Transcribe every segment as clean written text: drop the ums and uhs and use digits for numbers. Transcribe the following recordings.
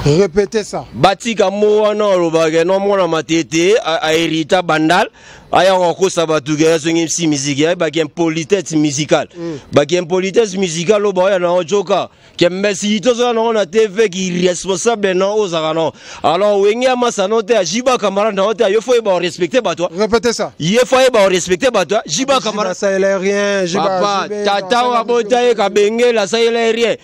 Répétez ça. Batika mo wana olobaka no mwana Matete ahérita Bandal, aya kokosa bato ke azongi msi musique, ayebaki impolitesse musicale. Baki impolitesse musicale oyo baoya nango joka ke mbesi tozoya nango na TV ki irresponsable na oyo ozalaka nango. Alors Wenge amasa no te, ajiba camarade nango te, yo fo yeba orespecte bato. Répétez ça. Ye fo yeba orespecte bato, jiba camarade. Asalela rien, jiba. Papa, tata oyo abota ye kabengela asalela rien.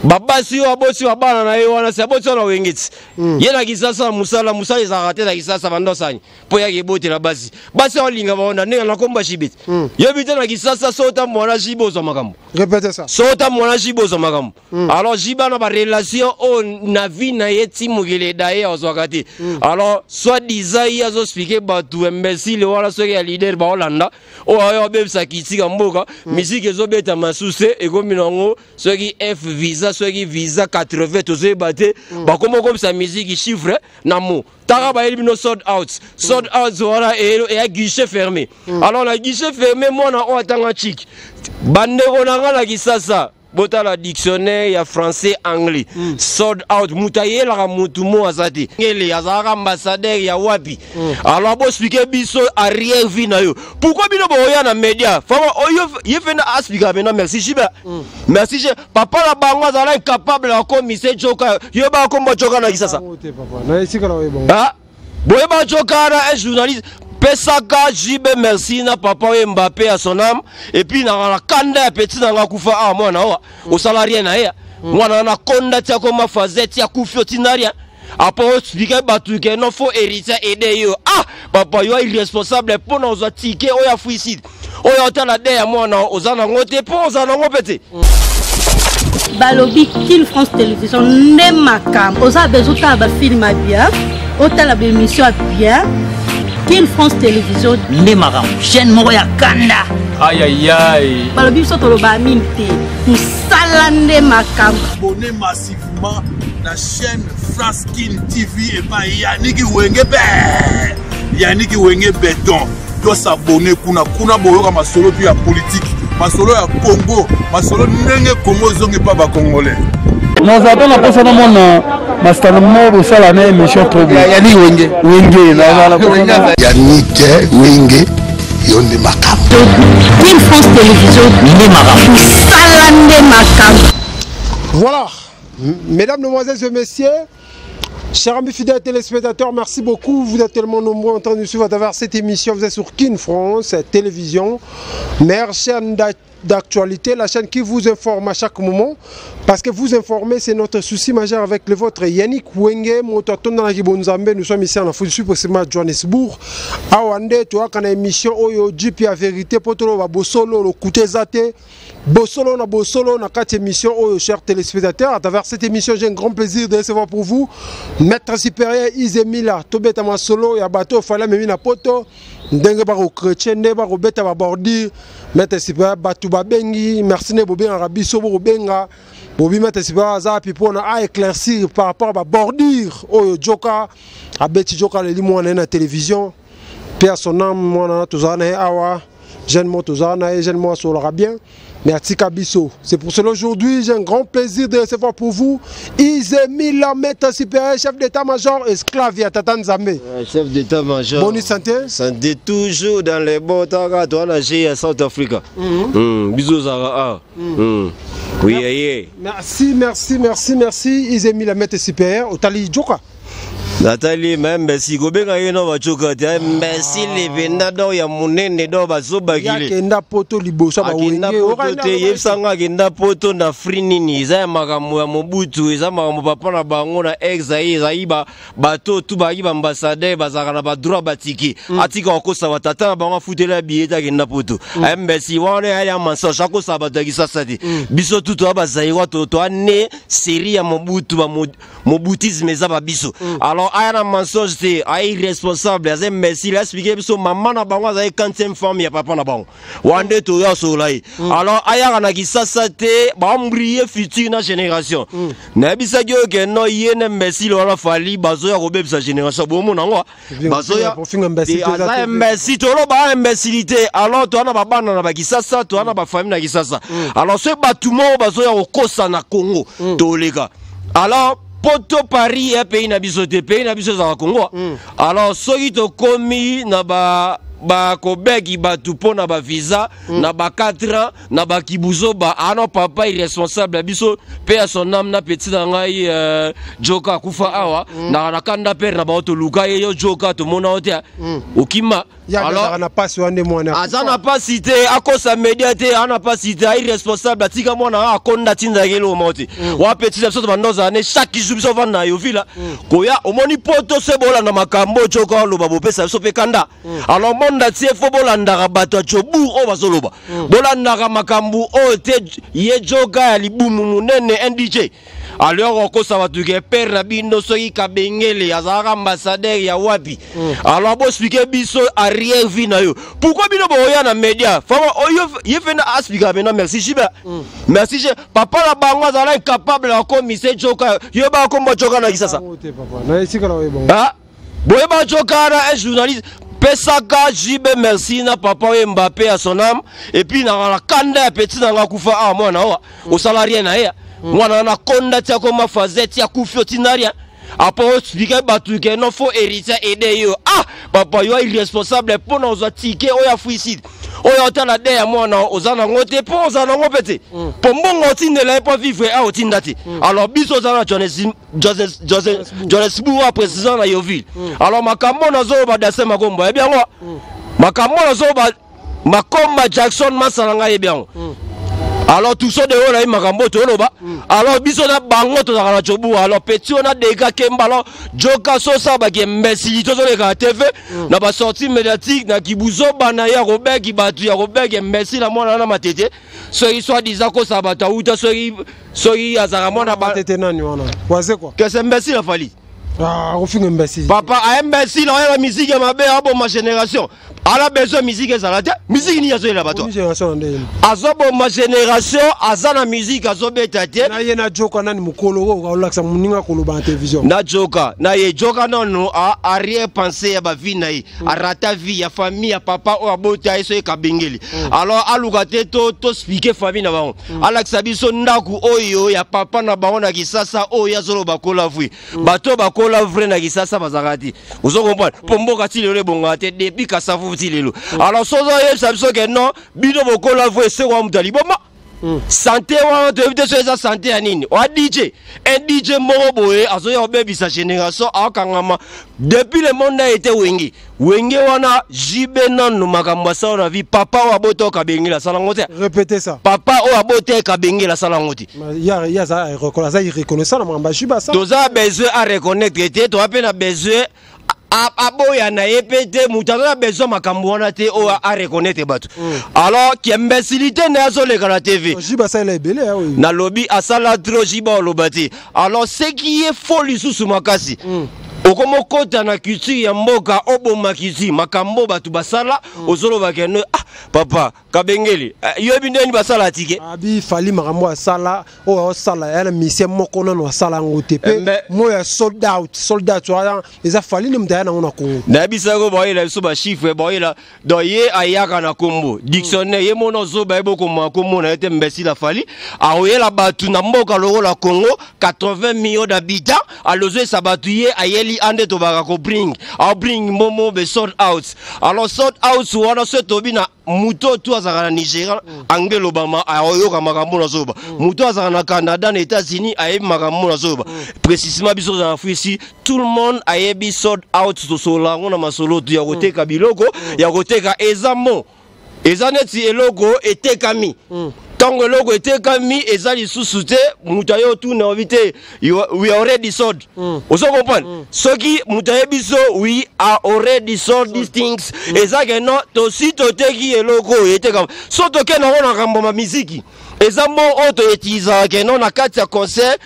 Babasi oyo aboti babana na ye wana se aboti wana Wenge ti. Ye na Kisasa mosala, mosala ezalaka te na Kisasa bandosani mpo yaki ebotela basi. Basi olinga bango na ndenge na komba jibe. Yebi te na Kisasa so ota mwana jibe ozwa makambo. Répétez ça. So ota mwana jibe ozwa makambo. Alors jiba na ba relation oyo na vie na ye ti mokili eda ye azwaka te. Alors soit disant ye azo expliquer bato imbécile wana soki ya leader baolanda oyo ayo abebisa kitika mboka, musique ezobeta masuse ekomi nango soki F visa, soki visa 80 tozoyeba te, bakoma okomisa musique chiffre na mo taka bayeli bino sold out, sold out wana eya guichet fermé. Alors na guichet fermé, mwana oyo atanga chik, bandeko na nga na Kisasa, botala dictionnaire ya français anglais, sold out moto ayelaka motu mo aza te, ngele azalaka ambassadeur ya wapi? Alors boexpliquer biso arrière vie na yo. Pourquoi bino boya na média fama oyo ye fena aexpliquaka maintenant? Merci jibe, merci je papa na bango azala incapable ya komise joka. Yo bakomba joka na Kisasa. Na esika na oyeba. Ah, boyeba joka na un journaliste pesaka jibe merci na papa oyo Mbappé ya son âme. Et puis na kanda ya petit na nga kufa awa, mwana oyo osala rien na ye, mwana na konda ti akoma faze ti akufi otinda rien. Apo oexpliquer bato ke non, faut héritier aide yo. Ah papa, yo irresponsable mpo na ozwa ticket oyo afuisi oyo otala de ya mwana oza nango te, mpo oza nango mpe te. Balobi Kin France Télévision nde makambo. Oza besoin otala bafilm ya bien, otala baémission ya bien, Kin France Télévision nde makambo, chaîne moko ya kanda. Ayayay. Balobi biso toloba mingi te, mosala nde makambo. Abonnez massivement na chaîne France Kin TV epai Yaniki Wenge be Yaniki Wenge Beton. Tos'abonner kuna kuna, boyoka masolo tu ya politique, masolo ya Congo, masolo ndenge Congo ezongi mpa bacongolais. Nazala mpe na mposa namona masitano mo bosala na émission trop bien. Yani Wenge. Wenge nazala. Yanike Wenge, yo nde makambo. Kin France Télévision nde makambo. Mosala nde makambo. Voilà, mesdames, mesdemoiselles et messieurs, chers amis fidèles téléspectateurs, merci beaucoup. Vous êtes tellement nombreux en train de nous suivre à travers cette émission. Vous êtes sur Kin France Télévision, meilleure chaîne d'actualité, la chaîne qui vous informe à chaque moment. Parce que vous informer, c'est notre souci majeur avec le vôtre Yannick Wenge, Nzambe. Nous sommes ici en Afrique du Sud, précisément à Johannesburg. Awa nde, tu as une émission oyo GP à vérité, potolo ba bosolo, lokuta eza te. Bosolo na bosolo na quatre émissions oyo, chers téléspectateurs. À travers cette émission, j'ai un grand plaisir de recevoir pour vous Maître supérieur Isemila, tobeta masolo ya bato fala memi na poto, ndenge ba ko chrétien nde ba ko beta ba bordure. Maître supérieur, bato babengi, merci ne bobenga biso bo benga. Bobi Maître supérieur aza pipo na a éclaircir par rapport à ba bordure oyo joka abeti joka leli mwana na télévision. Paix à son âme, mwana tozala na ye awa. Jeune moi tozala na ye, jeune moi asolaka bien. Mais atika biso. C'est pour cela aujourd'hui, j'ai un grand plaisir de recevoir pour vous Isemila, maître supérieur, chef d'état-major, esclave ya Tata Nzambe. Chef d'état-major. Bonne santé. Santé toujours dans les bons temps, toi la G à South Africa. Bisous Zara. Ah. Oui, oui. Merci, merci, merci, merci Isemila, maître supérieur, Otali Joka. Natali même si kobenga ye no bacoka te, mbesi levenda do ya monene do bazobakile. Akenda poto liboso. Akenda poto te, yebisanga akenda poto na fri nini? Eza ya makambo ya Mobutu, eza makambo papa na bango na ex aye ezali bato tu bazalaki baambassadeur, bazalaka na badroit batiki. Atika kokosa batata na bango, afutela billet te akenda poto. Mbesi wana ya ya mensonge, akosaka bato ya Kisasa te. Biso tu toya bazaïrois, toa ne série ya Mobutu, mobutisme eza babiso. Alors aya na mensonge te, aya irresponsable, aza imbécile. Expliquer biso mama na bango azali quantième femme ya papa na bango wana nde toya solola ye. Alors ayaka na Kisasa te, baembrouiller futur na génération. Nayebisaki oyo ke no ye na imbécile wana Fali bazoya kobebisa génération, bomona yango bazoya. Aza imbécile, toloba imbécilité. Alors toza na babana na bakisasa, toza na bafamille na Kisasa. Alors soki bato moko bazoya kokosa na Congo, toleka. Alors Poto Paris ya pays na biso te, pays na biso ezalaka Congo. Alors soki tokomi na ba bakobeki bato mpo na bavisa na ba 4 ans na bakibuzoba ano papa irresponsable ya biso mpe ya son âme na petit na ngai Joka akufa awa na kanda pere na bango toluka ye yo Joka tomona yo te okima. Alors na pasi wana mwana aza na pasi te, akosa media te, aza na pasi te, irresponsable, atika mwana akonda tindaki eloko moko te. Wa petit na biso tobanda ozala ne chaque jour biso ovanda na yo vila koya omoni poto se bolanda makambo Joka oloba bopesa biso mpe kanda. Alors monde entier fo bolandaka bato ya Jobourg oyo bazoloba, bolandaka makambo oyo te. Ye Joka ya libumu monene, un DJ, alors okosa bato ke père na bino soki Kabengele azalaka ambassadeur ya wapi. Alors boexpliquer biso arrière vie na yo. Pourquoi bino boya na média fama oyo ye fena aexpliquer maintenant? Merci Jiba, merci je papa na bango azala incapable ya komise Joka. Yo bakomba Joka na Kisasa boyeba Joka na un journaliste pesaka JB merci na papa oyo Mbappé ya son âme. Et puis na kanda ya petit na nga kufa awa mwana owa osala rien na ye mwana wana konda ti akoma faze ti akufi otinda rien. Apo oexpliquer bato ke non, faut héritier aide yo. Ah papa, yo irresponsable, mpona ozwa ticket oyo afuisi oyo otala de ya mwana oza nango te, mpo oza nango mpe te, mpo mbongo otindela ye mpo vivre a otinda te. Alors biso oza na Johannesburg wa président na Yoville. Alors makambo nazoloba, Dase Makombo ayebi yango, makambo nazoloba, Makomba Jackson masala ngai ayebi yango. Alors tout ça de oyo nayebi makambo toloba. Alors biso na bango tozalaka na Jobu. Alors petit oyo na dega kemba. Alors Joka sosa baki imbécile tozoleka na TV na basortie médiatique na kibuzoba na ye ya kobeki bato ya kobeki imbécile na mwana wana Matete, soki soit disant kosala bato awuta soki azalaka mwana. Matete nani wana waze quoi? Kese imbécile afali. Ah, ofinga imbécile. Papa a imbécile oyeba musique ya mabe aboma génération, ala besoin musique ezala te. Musique nini azoyela bato? Azoboma génération, aza na musique azobeta te. Na ye na Joka nani mokolo oyo olakisa moninga koloba na télévision? Na Joka na ye, Joka nano arrière pensée ya bavie na ye, arata vie ya famille ya papa oyo abota ye soki Kabengeli. Alors aluka te toexpliquer famille na bango, alakisa biso ndako oyo ya papa na bango na Kisasa oyo azoloba kola vui. Bato bakola vrai na Kisasa bazalaka te, ozo comprendre? Mpo mboka ti lelo ebongaka te depuis Kasavu ti lelo. Alors sozo oyebisa biso ke non, bino bokola vrai, eseko wa moto ya liboma santé wana toyebi te so eza santé ya nini. Oa DJ, un DJ moko boye azoya kobebisa génération, aokangama depuis le monde a été Wenge. Wenge wana JB nanu makambo asala na vie, papa oyo abota oyo Kabengela asala yango te. Répétez ça. Papa oyo abota Kabengela asala yango te. Ya aza irreconnaissant na makambo ya JB asala. Toza besoin a reconnaître te, toza mpe na besoin aboya na ye mpe te. Moto aza na besoin makambo wana te oyo areconnaître bato. Alors kiimbécilité nde azoleka na TV. JB asalela ebele oyo. Nalobi asala trop, JB oloba te. Alors ce qui est faux lisusu makasi, okomokota na culture ya mboka, oboma culture, makambo bato basala, ozoloba keno ah papa Kabengeli yoyebi ndeni basala tike. Abi Fally makambo asala oyo aosala ya na mission moko nano asala yango te mpe moyo ya sold out, sold out wana eza Fally nde moto aya nango na Congo. Nayebisako baoyela biso bachiffre, baoyela donc ye ayaka na kombo dictionnaire ye mona ozoba ye bokoma kombo na ye te. Mbesila Fally aoyela bato na mboka lokola Congo, 80 millions d'habitants, alozoyesa bato ye ayeli ande tobaka kobring aobring momo be sold out. Alors sold out wana so tobi na moto tu azalaka na Nigeria, anglais elobama, ayoka makambo nazoloba. Moto azalaka na Canada, na États-Unis, ayebi makambo nazoloba. Précisément biso ozala na Fuisi, tout le monde ayebi sold out. Tosolola yango na masolo tu ya koteka biloko ya koteka. Eza mo eza neti eloko etekami. Ntango eloko etekami eza lisusu te, moto aye otuna obi te we are already sold. Ozo comprendre? Soki moto ayebi so we are already sold these things, eza ke non, tosi toteki eloko oyo etekama. So tokende yango na makambo ma miziki, eza mo oyo toutilisaka ke non, na kati ya concert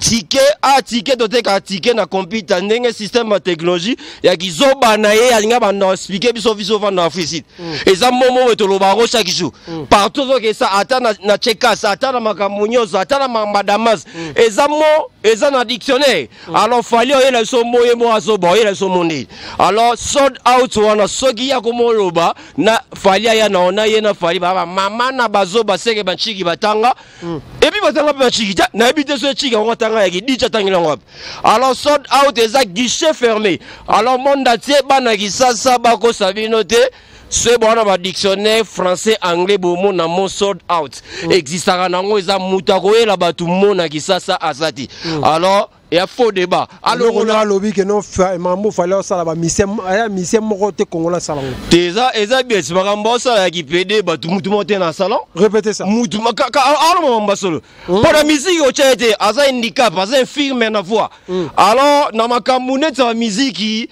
ticket a ticket totekaka ticket na computer, ndenge système ya technologie ya kizoba na ye alinga banda expliquer biso. Biso ovanda na Afrique, eza momo oyo tolobaka yango chaque jour partout ozokesa, ata na chekas, ata na makambo nyonso, ata na makambo ya damas, eza mo eza na dictionnaire. Alors Fally oyela biso mo ye mo azoba oyela biso mo ndeni. Alors sold out wana soki ya komoloba na Fally aya na ona ye na Fally ba mama na bazo baseke bantshiki batanga. Et puis batanga mpe bantshiki te, nayebi te so etshiki yango atanga ya kiditch, atangeli yango wapi. Alors sold out eza guichet fermé. Alors monde entier, bana Kisasa bakosa bino te. Soki bwana ba dictionnaire français, anglais, bomona mo sold out existaka nango. Eza moto akoyela bato mo na Kisasa aza te. Alors ya faux débat. Alongola alobi ke non, mambo Fally osala bamusicien, aya musicien moko te Kongola asala ngo. Te, eza bien. Makambo osala ya kipede, bato mutu moko te na salon. Répétez ça. Mutu aloma mambo solo mpo na musique otya ye te, aza handicap, aza infirme na voix. Alors na makambo neti ya bamiziki,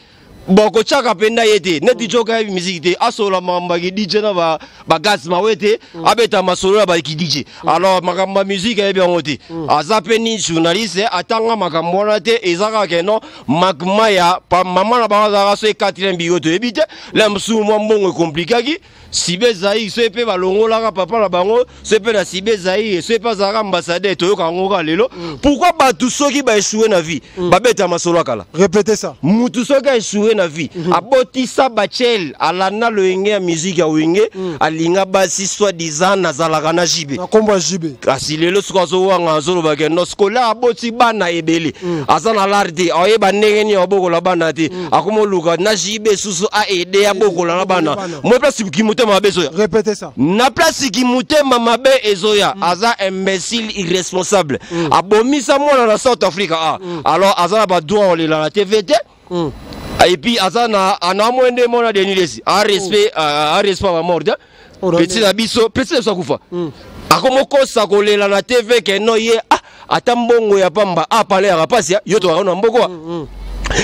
bokotyaka mpenza ye te. Neti joka yebi musique te, asola makambo ya kidj na bagaz mawe te, abeta masolo ya bakidj. Alors makambo ya musique ayebi yango te, aza mpe ni journaliste, atanga makambo wana te. Eza kaka ke non, makma ya mama na bango azalaka so quatrième bigo, toyebi te. Le mosusu mwa mbongo ekomplikaki sibe Zaire, so mpe balongolaka papa na bango, so mpe na sibe Zaire, so mpe azalaka ambassadeur, toyoka yango kaka lelo. Pourquoi bato soki baéchoué na vie, babeta masolo ya kala? Répétez ça. Mutu soki aéchoué na vie, abotisa bachel, alanda loyenge ya musique ya Wenge, alinga basi, soi disant nazalaka na JB. Na nkombo ya JB. Kasi lelo soki azowanga, azolobaka no sikola, aboti bana ebele, aza na lar te, ayeba ndenge nini abokola bana te, akomoluka na JB susu aede abokola na bana. Mo place kimotema mabe ezoya. Répétez ça. Na place kimotema mabe ezoya, aza imbécile, irresponsable, abomisa mwana na South Africa. Ah, alors aza na badroit olela na TV te. Et puis aza na ana mwende mona Denis Lesi, a respect, a respect ba mort te. Petit na biso, petit na biso akufa, akomokosa kolela na TV ke no ye, ah, ata mbongo ya pamba apale yaka pasi yo tokaka na mboko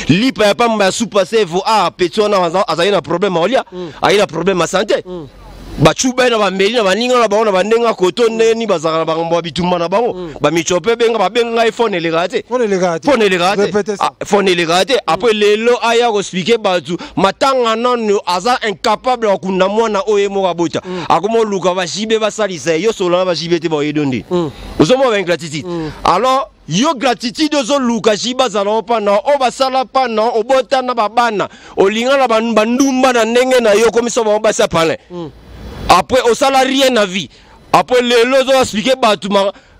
lipa ya pamba ya supa sevo. Ah, petit wana azali na problème aolia, ayi na problème ya santé, bacuba ye na bameli na baninga na bango na bandenge koto ndenge nini bazalaka na bangambo ya bitumba na bango. Bamicho mpe benga babenga ngai, phone elekaka te. Phone elekaka te. Phone elekaka te. Répétez ça. Ah, phone elekaka te. Après lelo aya koexpliquer bato matanga nanu, aza incapable ya kokunda mwana oyo ye moko abota. Akomoluka baJB basalisa ye. Yo solola na baJB te, baoyedo nde ozomona baingratitude. Alors yo gratitude ozoluka JB azala o mpa na oyo basala mpa na obota na babana, olinga na bandumba na ndenge na yo, okomisa bango basi ya palin. Après osala rien na vie. Après lelo ozoexpliquer bato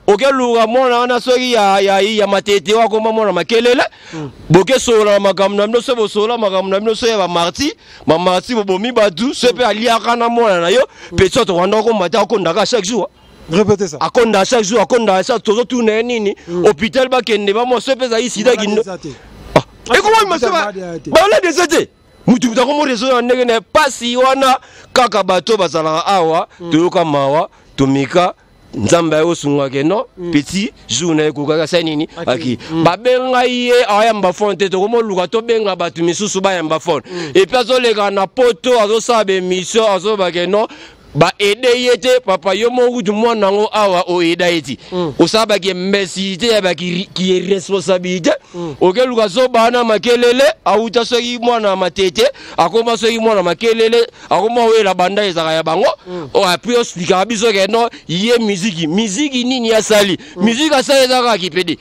okeluka mwana wana soki ya matete oyo akoma mwana makelele. Bokesolola na makambo na bino, so bosolola makambo na bino so ya bamarti bamarti, bobomi bato, so mpe aliaka na mwana na yo. Petit tokanda okoma te, akondaka chaque jour. Répétez ça. Akonda chaque jour, akonda chaque, tozotuna ye nini, hôpital bakende bamwa so mpe ezali sida kindo. Eza te. Ekoma balade eza te. Mutu mutu akomo réseau ya ndenge na pasi wana. Kaka bato bazalaka awa, toyoka mawa, tomika Nzambe aye osungaka no petit jour na ye ekokaka sa nini aki babenga ye ayamba phone te. Tokomoluka tobenga bato misusu bayamba phone. Et puis azoleka na poto, azosala baémission, azolobake no baede ye te. Papa, yo moko kutu mwana yango awa oeda ye ti osala baki imbécilité ya baki irresponsabilité. Okeluka zobana makelele, awuta soki mwana matete, akoma soki mwana makelele, akoma oyela banda ezalaka ya bango. Après oexpliquaka biso ke no ye miziki, miziki nini asali? Miziki asali eza kaka kipede.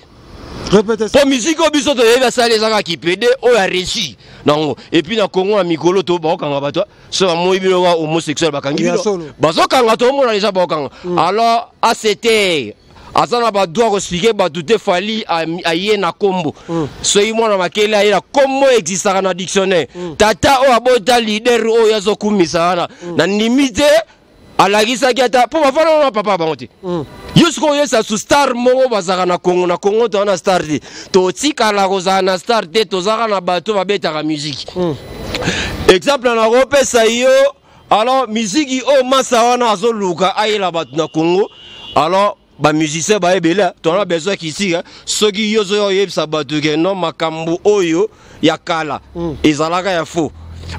Répétez ça. Mpo miziki oyo biso toyebi asali eza kaka kipede oyo aréussi nango. Et puis na Kongo ya mikolo to baokanga bato so bamoi bino wa homosexuel, bakangi Ya bino. solo. Bazokanga, tomona deja baokanga. Alors act aza na badroit koexpliquer bato te. Fally aye na kombo soki mwana makele, aye na kombo existaka na dictionnaire. Tata oyo abota leader oyo azokumisa wana, na ndimi te alakisaki ata mpo bafanda na papa bango te. Yo sikoyo oyesa su star moko bazalaka na Kongo. Na Kongo toza na star te, totikala kozala na star te, tozalaka na bato babetaka musique. Exemple nakopesa yo, alors miziki oyo masa wana azoluka ayela bato na Congo, alors bamusicien baebele, tona besoin kisika. Soki yo ozoya oyebisa bato ke non, makambo oyo ya kala ezalaka ya faux,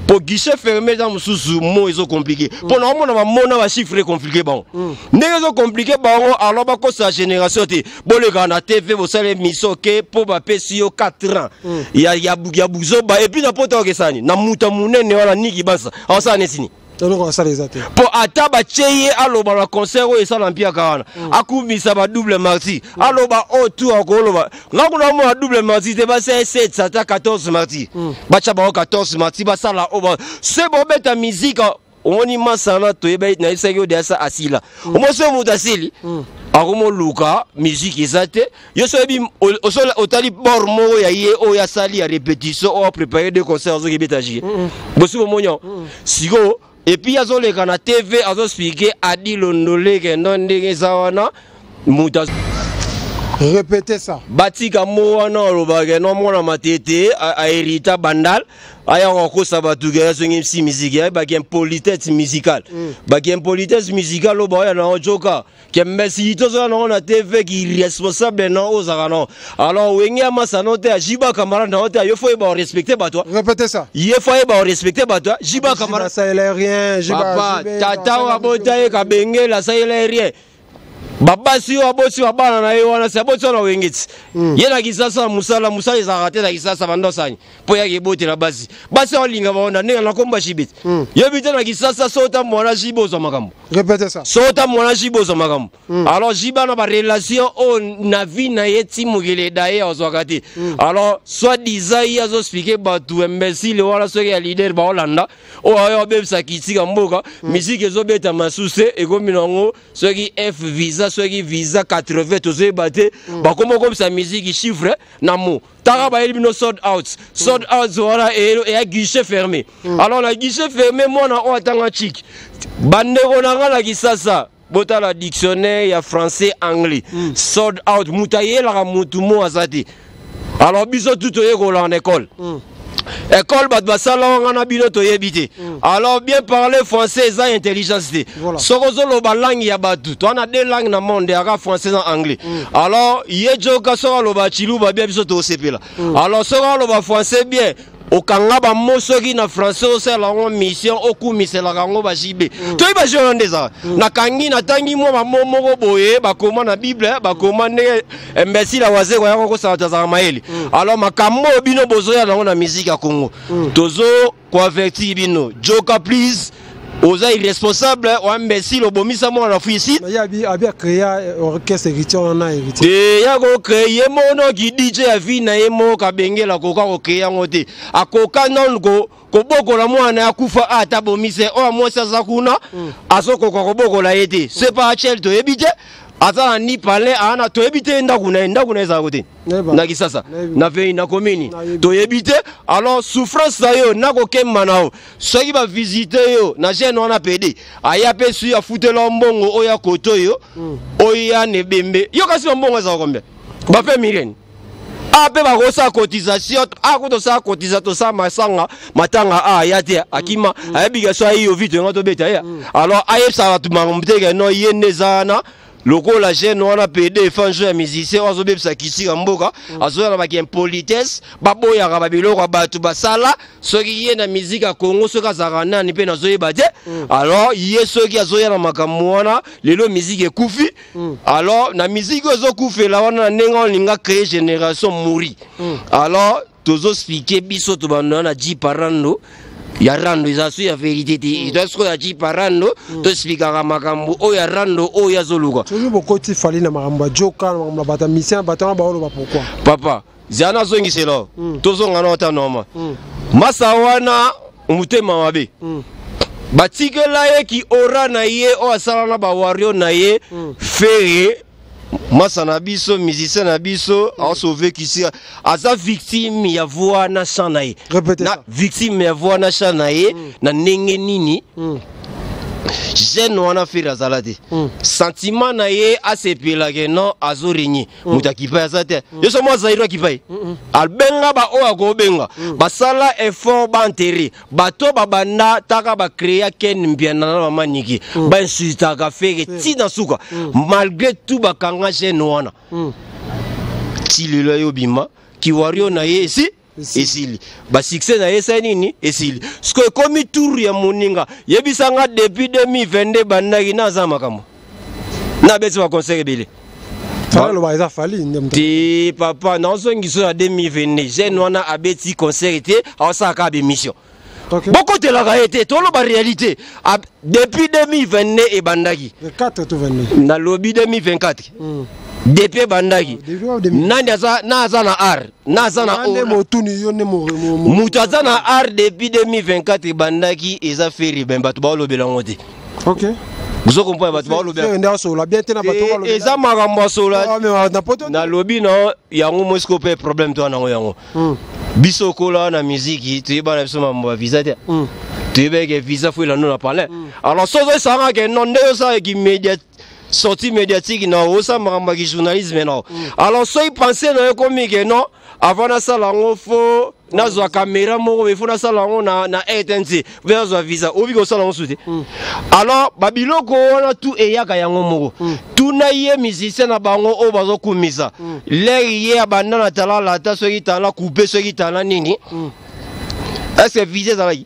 po guichet fermé eza mosusu mo ezocompliquer mpo na omona bamona bachiffre ecompliquer bango ndenge ezocompliquer bango. Alors bakosa génération te. Bolekaka na TV, bosala émission ke mpo bapesi yo 4 ans ya buzoba. Et puis na poto okesani na moto ya monene wana niki basa aosala nesini. Eloko asala eza te. Mpo ata batie ye aloba na concert oyo esala mpiaka wana, akumisa badouble martyr, aloba oyo tu akoloba. Nga kuna mona double martyr te, basala 7 ata 14 martyr, batya bango 14 martyr, basala oyo se bobeta musique. Omoni masana toyeba, nayebisaki yo deasa asila. Omoni soki moto asili, akomoluka musique eza te. Yo so oyebi, otali bord moko ya ye oyo asali ya répétition, oyo aprépare deux concert, azoki ebeta jie bosi bomoni yango sikoyo. Et puis azoleka na TV, azoexpliquer Adi Londoleke ndo ndenge eza wana moto. Répétez ça. Batika mo wana olobaka no mwana Matete ahérita Bandal, aya kokosa bato ke azongi msi musique. Ayebaki impolitesse musicale, baki impolitesse musicale oyo baoya nango joka ke mbesi tozoya nango na TV, ki irresponsable na oyo ozalaka nango. Alors Wenge ya masano te, ajiba camarade nango te. Yo faut yeba orespecte bato. Répétez ça. Ye faut yeba orespecte bato, jiba camarade. Asalela rien. Papa, tata oyo abota ye kabengela asalela rien. Babasi oyo aboti babana na ye wana, se aboti wana Wenge ti ye na Kisasa. Mosala, mosala ezalaka te na Kisasa. Bandosani mpo yaki ebotela basi, basi aolinga bango na ndenge na komba jibe ti yebi te na Kisasa. So ota mwana jibe, ozwa makambo. Répétez ça. So ota mwana jibe, ozwa makambo. Alors jibe na barelation oyo na vie na ye ti mokili eda ye azwaka te. Alors soit disant ye azoexpliquer bato imbécile wana, soki ya leader baolanda oyo ayo abebisa kitika mboka. Musique ezobetama suse, ekomi nango soki f visa, soki visa 80, tozoyeba te. Bakoma okomisa musique chiffre na mo taka bayeli bino sold out. Sold out wana eya guichet fermé. Alors na guichet fermé, mwana oyo atanga chik, bandeko na nga na Kisasa, botala dictionnaire ya français, anglais, sold out, moto ayelaka motu mo aza te. Alors biso tu toyekolaka na école. École bato basala wanga na bino toyebi te. Alors bien parler français eza intelligence te. Soki ozoloba langue ya bato, toa na deux langue na monde, yaka français na anglais. Alors ye joka soki aloba chiluba bien, biso tosepela. Alors soki aloba français bien, okanga bamo soki na français, osala yango mission, okumiselaka yango bajibe. Toyebi bajibe wana nde ezala. Nakangi, natangi mwa bamo moko boye bakoma na Bible, bakoma ndenge imbécile awazeko yako kosala to azalaka mayele. Alors makambo oyo bino bozoya nango na musique ya Congo, tozo koavertir bino. Joka, please, oza irresponsable o imbécile, obomisa mwana na fuisi. Mais abi abi créé orchestre Héritier wana, Héritier. Te, ya kocréer ye monoki DJ ya vi na ye moko kabengela akoka kocréer yango te. Akoka nanu kobokola mwana akufa ata bomise oyo mwasi aza kuna, azokoka kobokola ye te. Se pa achel toyebi te, aza na ni palais ana toyebi te. Ndako na ye, ndako na ye ezalaka te na Kisasa, na vei na komini, toyebi te. Alors souffrance na yo nakokemba na yo soki bavisite yo na jeune wana pede aya mpe sui afutela mbongo oyo akoto oyo oyo ya na ebembe yo. Kasi bambongo ezalaka combien? Bape mireni a mpe bakosala cotisation, ako tosala cotisation, tosala masanga matanga a aya te, akima ayebika so ayi yo vite nga tobeta ye. Alors ayebisaka bato makambo te ke no ye nde eza wana lokola jeune wana pede efanjo ya musicien oyo azobebisa kisika mboka, azoya na baki impolitesse, baboyaka babiloko ya bato basala. Soki ye na musique ya Congo, soki azalaka nani mpe nazoyeba te. Alors ye soki azoya na makambo wana, lelo musique ekufi. Alors na musique oyo ezokufela wana na ndenge olinga créer génération mouri. Alors tozoexpliquer biso tobanda na jipa rando ya rando, eza so ya vérité te. Eza sikoyo ya jipa rando, toexplikaka makambo oyo ya rando oyo azoluka. Soki bokoti Fally na makambo ya joka, na makambo ya bato ya mission, bato wana baoloba pourquoi? Papa, zala nazongisela, tozonga na ota normal. Masa wana motema mabe, batikela ye ki ora na ye oyo asala na bawario na ye. Ferre, masa na biso, musicien na biso, aosauve kisi, aza victime ya voix na chant na ye. Na victime ya voix na chant na ye na ndenge nini? Jeune wana Ferre azala te, sentiment na ye asepelake non, azorenye moto akipa aza te. Yo so mwa Zairo akipa ye, abenga baoyo akobenga, basala effort, baenterre bato babanda taka bacréa Ken Mpiana na mama Niki, bainsultaka Ferre ntina suka. Malgré tout bakanga jeune wana ti lelo aye obima kiwario na ye esi esili, basuccès na ye esali nini, esili. Siko ekomi tour ya moninga. Yebisanga, depuis 2022 bandaki na aza makambo nabeti baconcert ebele. Aloba eza Fally nde. Te papa, nazongiso ya 2022, jeune wana abeti concert te, aosalaka kaka bémission. Bokotelaka ye te, toloba réalité. Depuis 2022 ebandaki. 4 to 22. Nalobi 2024. Depuis ebandaki, nani aza na aza na art na aza na moto aza na art depuis 2024 ebandaki, eza Ferre. Ben, bato baolobela yango te. Ozo comprendre, bato baolobela eza makambo ya sola. Nalobi na yango mosiko mpe problème to nango yango. Biso okola na miziki, toyeba na biso mambo ya visa te. Toyebeke visa faut elando na palin. Alors soki osangaka ke non, nde osalaki média, sortie médiatique na osala makambo ya kijournalisme na. Alors soki pense na yo ekomi ke non, avant nasala yango faut nazwa caméra moko, il faut nasala yango na RTNC, mpe nazwa visa, obi kosala yango su te. Alors babiloko wana tu eyaka yango moko. Tuna ye musicien na bango oyo bazokumisa lere ye abanda na tala lata, soki tala coupe, soki tala nini, est ce que visa ezalaki?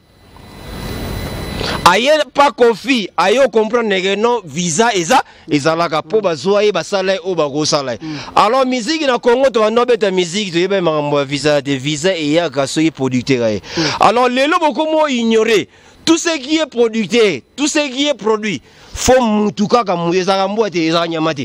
Aye pa Kofi, aye comprendre ke non, visa eza ezalaka mpo bazwa ye, basala ye oyo bakosala ye. Alors musique na Congo, tobanda obeta musique, toyeba makambo ya visa te. Visa eyaka soki producteur aye. Alors lelo bokomo ignorer tout ce qui est producteur, tout ce qui est produit, faut mutu kaka mutu ezalaka mbwa te, ezalaka nyama te.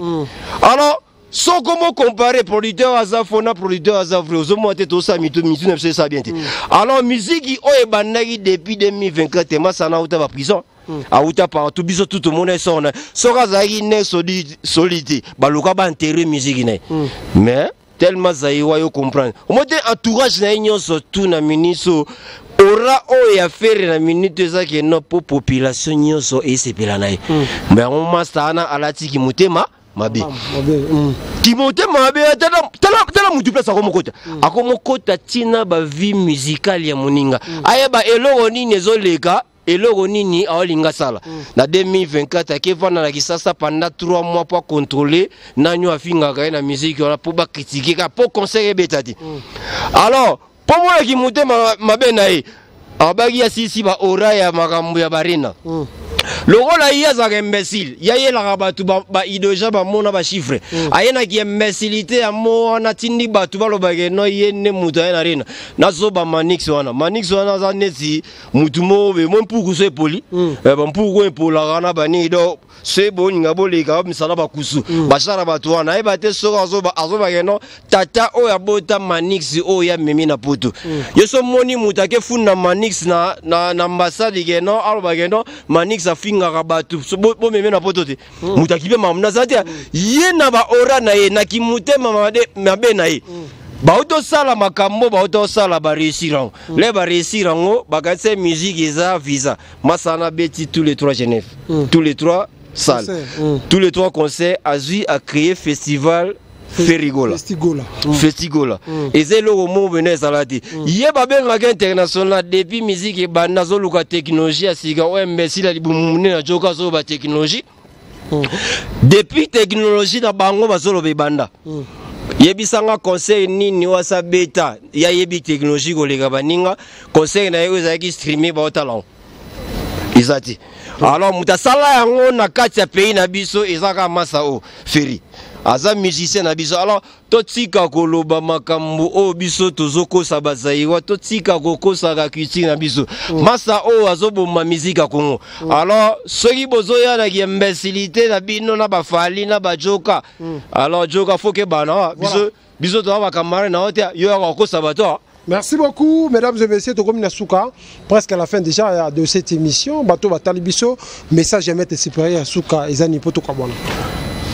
Alors soko mo compare producteur aza faux na producteur aza vrai, ozomona te. Tosala mitu, mitu na biso esala bien te. Alors musique oyo ebandaki depuis 2024, masana auta baprison, auta partout, biso tu tomona esor na soki azalaki ne soli te, baluka baenterre musique na ye. Mais tellement Zaïwa, yo comprendre omo te, entourage na ye nyonso tu na ministre ora oyo ya Ferre na minute ezaki no mpo population nyonso esepela na ye. Mais yango master wana alatiki motema mabe, kimotema mabe. Tala mutu place akomokota, akomokota ntina bavie musicale ya moninga, ayeba eloko nini ezoleka, eloko nini aolinga sala. Na 2024 akevanda na Kisasa pendant 3 mois mpo acontrôle nani oyo afingaka ye na musique wana, mpo bakritike kaka mpo concert ebeta te. Alors mpo monaki motema mabe na ye, abaki asilisi baora ya makambo ya barena. Lokola ye azalaka imbécile, ye ayelaka bato baidéologie, bamona bachiffre, ayenaki imbécilité ya mo wana, tindi bato balobaka no ye nde moto aye na rena. Nazoba Manix wana, Manix wana aza neti mutu moko boye mo mpuku so epoli. Bampuku oyo epolaka na banini, donc soki boninga boleka misala bakusu basala bato wana, ayeba te soki azobake no tata oyo abota Manix oyo amemi na poto. Yo so moni moto akefunda Manix na ambassade ke no, alobake no Manix afingaka bato, bomemi na poto te. Moto akipe makambo naza te, ye na baora na ye na kimotema mabe na ye, bauti osala makambo, bauti osala, baréussir yango. Le baréussir yango, bakatisa musique eza visa. Masana beti tous les trois Genève, tous les trois salles, tous les trois concerts, azwi acréé festival Ferrigola. Festigola. Festigola eza eloko moko pene ezala te. Ye babengaka international depuis musique ebanda, azoluka technologie ya sika oyo imbécile ya libumu monene ajoka azoloba technologie. Depuis technologie na bango bazoloba ebanda, yebisanga conseil nini oyo asa beta ya yebi technologie koleka baninga? Conseil na ye oyo ezalaki streame, baotala yango eza te. Alors moto asala yango na kati ya pays na biso eza kaka masa oyo Ferre, aza musicien na biso. Alors totika koloba makambo oyo biso tozokosa bazaïrois, totika kokosaka culture na biso. Masa oyo azoboma musique ya Congo. Alors soki bozoyanaki imbécilité na bino na bafali na bajoka, alors joka faut kebana biso, biso toza bacamarade na yo te, yo yaka kokosa bato. Merci beaucoup, mesdames et messieurs. Tokomi na suka, presque à la fin déjà de cette émission. Bato batali biso, message à mettre supérieur à suka, ezani poto kabona.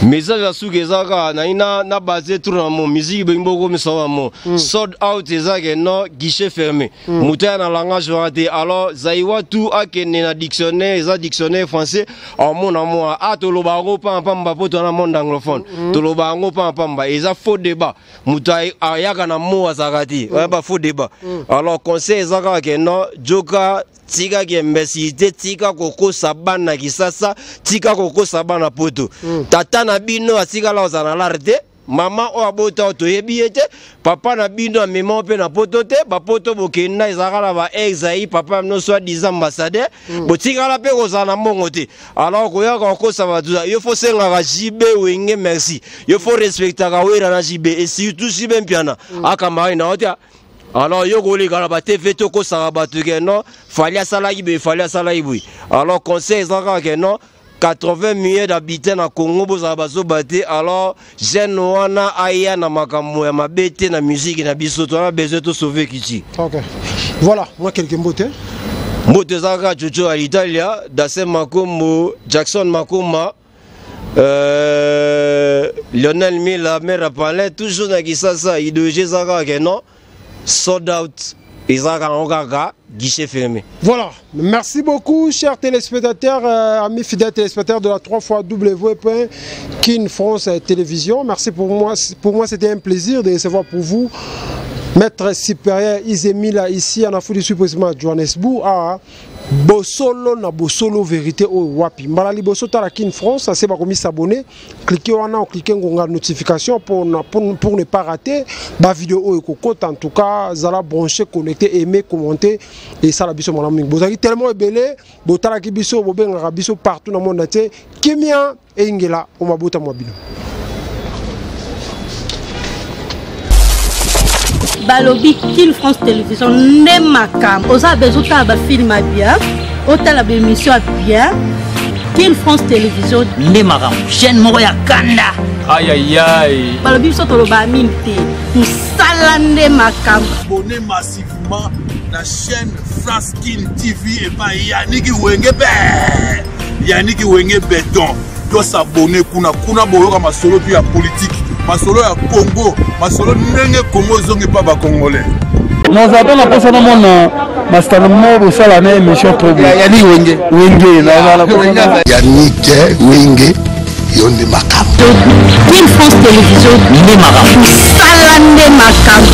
Message ya suka eza kaka nayi na base tour na mo musique bengi bokomisa wa mo sold out, eza ke no guichet fermé, moto aya na langage wana te. Alors Zaïrois tu akende na dictionnaire, eza dictionnaire français, amona mwa a toloba yango pambapamba mpo toza na monde anglophone. Toloba yango pambapamba, eza faux débat. Moto ayaka na mo azalaka te, oyaba faux débat. Alors conseil eza kaka ke no joka, tikaki imbécilité, tika kokosa bana Kisasa, tika kokosa bana poto. Tata na bino atikala kozala na lare te, mama oyo abota oyo toyebi ye te, papa na bino amema mpe na poto te. Bapoto bokenda ezalaka na ba exai, papa ya bino soi disant ambassadeur, botikala mpe kozala na mbongo te. Alors koyaka kokosa bato, yo faut sengaka JB Wenge merci, yo faut respectaka Wera na JB et surtout JB Mpiana, akamari na yo te. Alors yo koleka na batv tokosaka bato ke non, Fally asalaki boye, Fally asalaki boye. Alors conseil eza kaka ke non. 80 millions d'habitants na Congo bozala bazoba te. Alors jeune wana aya na makambo ya mabe te na musique na biso, toza besoin to sauver kiti. Ok, voilà, moi quelques mbote. Mbote eza kaka Jojo ya Italia, Dasen Makombo, Jackson Makoma, Lionel Mila, mère Palais, toujours na Kisasa, idéologie eza kaka ke non, sold out, eza kaka yango kaka guichet fermé. Voilà, merci beaucoup chers téléspectateurs, amis fidèles téléspectateurs de la 3 fois W point Kin France Télévision. Merci pour moi, pour moi c'était un plaisir de recevoir pour vous Maître Supérieur Isemila ici en Afrique du Sud, précisément à Johannesburg, à Bosolo na Bosolo vérité au wapi. Mbala liboso tala Kin France, ça c'est pas comme s'abonner, cliquez wana, cliquez ngonga notification pour ne pas rater ba vidéo oyo kokota. En tout cas, zala branché, connecté, aimer, commenter et ça la biso mon ami. Bozaki tellement ebele, botala ki biso, bobengaka biso partout dans le monde entier. Kimia et Ingela o mabota mwa bino. Balobi Kin France Télévision nde makambo. Oza besoin otala bafilm ya bien, otala baémission ya bien, Kin France Télévision nde makambo, chaîne moko ya kanda. Ayayay. Balobi biso toloba mingi te, mosala nde makambo. Abonnez massivement na chaîne France Kin TV epai Yaniki Wenge be Yaniki Wenge Beton. Tosabone kuna, kuna boyoka masolo tu ya politique, masolo ya Congo, masolo ndenge Congo ezongi pa bacongolais. Naza mpe na mposa namona masitano moko bosala na émission trop bien. Yani Wenge. Wenge, nazala mposa. Yannick Wenge, yo nde makambo. Kin France Télévision nde makambo. Mosala nde makambo.